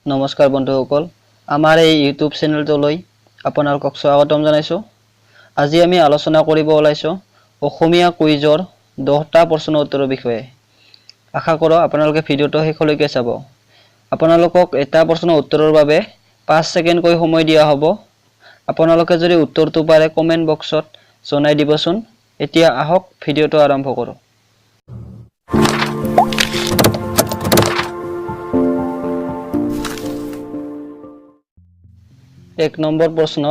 নমস্কাৰ বন্ধুসকল, আমাৰ এই ইউটিউব চেনেলটোলৈ আপোনালোকক স্বাগতম জনাইছোঁ। আজি আমি আলোচনা কৰিব ওলাইছোঁ অসমীয়া কুইজৰ 10টা প্ৰশ্ন উত্তৰৰ বিষয়ে। আশা কৰোঁ আপোনালোকে ভিডিঅ'টো শেষলৈকে চাব। আপোনালোকক এটা প্ৰশ্নৰ উত্তৰৰ বাবে 5 ছেকেণ্ডকৈ সময় দিয়া হ'ব। আপোনালোকে যদি উত্তৰটো পাৰে, কমেণ্ট বক্সত জনাই দিবচোন। এতিয়া আহক, ভিডিঅ'টো আৰম্ভ কৰোঁ। 1 নম্বৰ প্ৰশ্ন,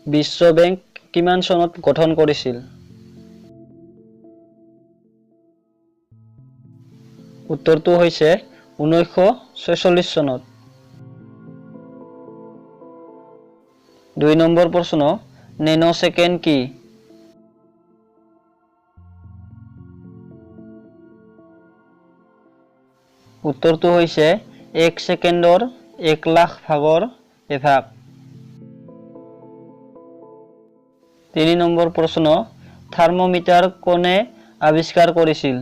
বিশ্ব বেংক কিমান চনত গঠন কৰিছিল? উত্তৰটো হৈছে 1946 চনত। 2 নম্বৰ প্ৰশ্ন, নেন' ছেকেণ্ড কি? উত্তৰটো হৈছে 1 ছেকেণ্ডৰ 1 লাখ ভাগৰ এভাগ। 3 নম্বৰ প্ৰশ্ন, থাৰ্মোমিটাৰ কোনে আৱিষ্কাৰ কৰিছিল?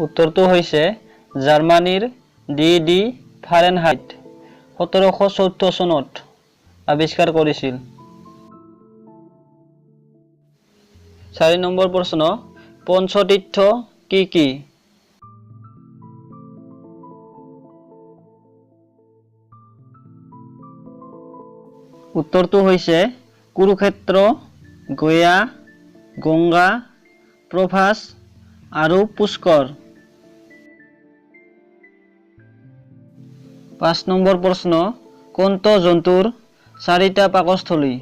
উত্তৰটো হৈছে জাৰ্মানীৰ ডি ডি ফাৰেনহাইট, 1714 চনত আৱিষ্কাৰ কৰিছিল। 4 নম্বৰ প্ৰশ্ন, পঞ্চতীৰ্থ কি কি? উত্তৰটো হৈছে কুৰুক্ষেত্ৰ, গয়া, গংগা, প্ৰভাস আৰু পুষ্কৰ। 5 নম্বৰ প্ৰশ্ন, কোনটো জন্তুৰ চাৰিটা পাকস্থলী?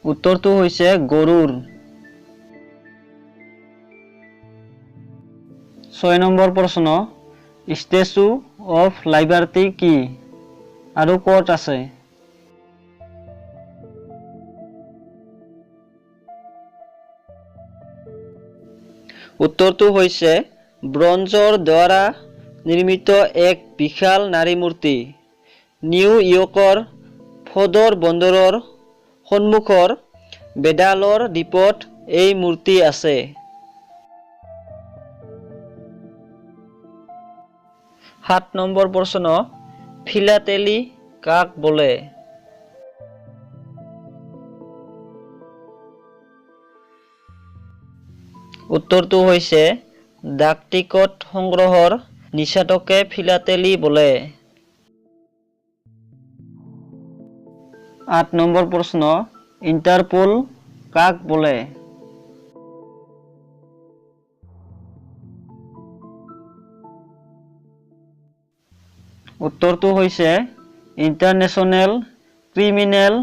উত্তৰটো হৈছে গৰুৰ। 6 নম্বৰ প্ৰশ্ন, ষ্টেচু অফ লাইবাৰ্টি কি আৰু ক'ত আছে? উত্তৰটো হৈছে ব্ৰঞ্জৰ দ্বাৰা নিৰ্মিত এক বিশাল নাৰী মূৰ্তি। নিউ ইয়ৰ্কৰ ফ'ৰ্ড বন্দৰৰ সন্মুখৰ বেডালৰ দ্বীপত এই মূৰ্তি আছে। 7 নম্বৰ প্ৰশ্ন, ফিলাটেলি কাক বোলে? উত্তৰটো হৈছে ডাকটিকট সংগ্ৰহৰ নিচাটোকে ফিলাটেলি বোলে। 8 নম্বৰ প্ৰশ্ন, ইণ্টাৰপ'ল কাক বোলে? উত্তৰটো হৈছে international criminal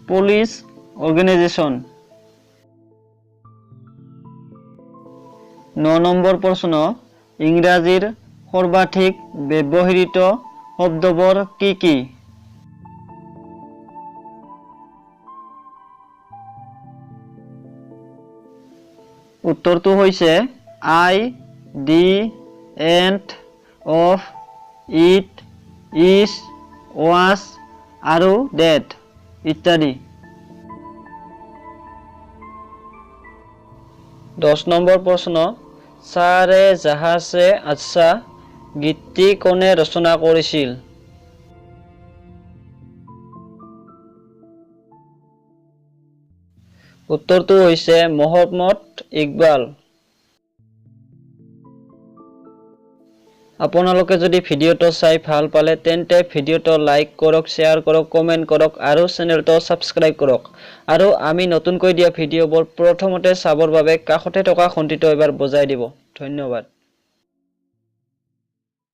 police organisation. 9 number প্ৰশ্ন, ইংৰাজীৰ সৰ্বাধিক ব্যৱহৃত শব্দবোৰ কি কি? উত্তৰটো হৈছে I, the, and, of, it, is, was আৰু ডেট ইত্যাদি। 10 নম্বৰ প্ৰশ্ন, "সাৰে জাহা ছে আচ্ছা" গীতটি কোনে ৰচনা কৰিছিল? উত্তৰটো হৈছে মহম্মদ ইকবাল। আপোনালোকে যদি ভিডিঅ'টো চাই ভাল পালে, তেন্তে ভিডিঅ'টো লাইক কৰক, শ্বেয়াৰ কৰক, কমেণ্ট কৰক আৰু চেনেলটো ছাবস্ক্ৰাইব কৰক। আৰু আমি নতুনকৈ দিয়া ভিডিঅ'বোৰ প্ৰথমতে চাবৰ বাবে কাষতে থকা ঘণ্টিটো এবাৰ বজাই দিব। ধন্যবাদ।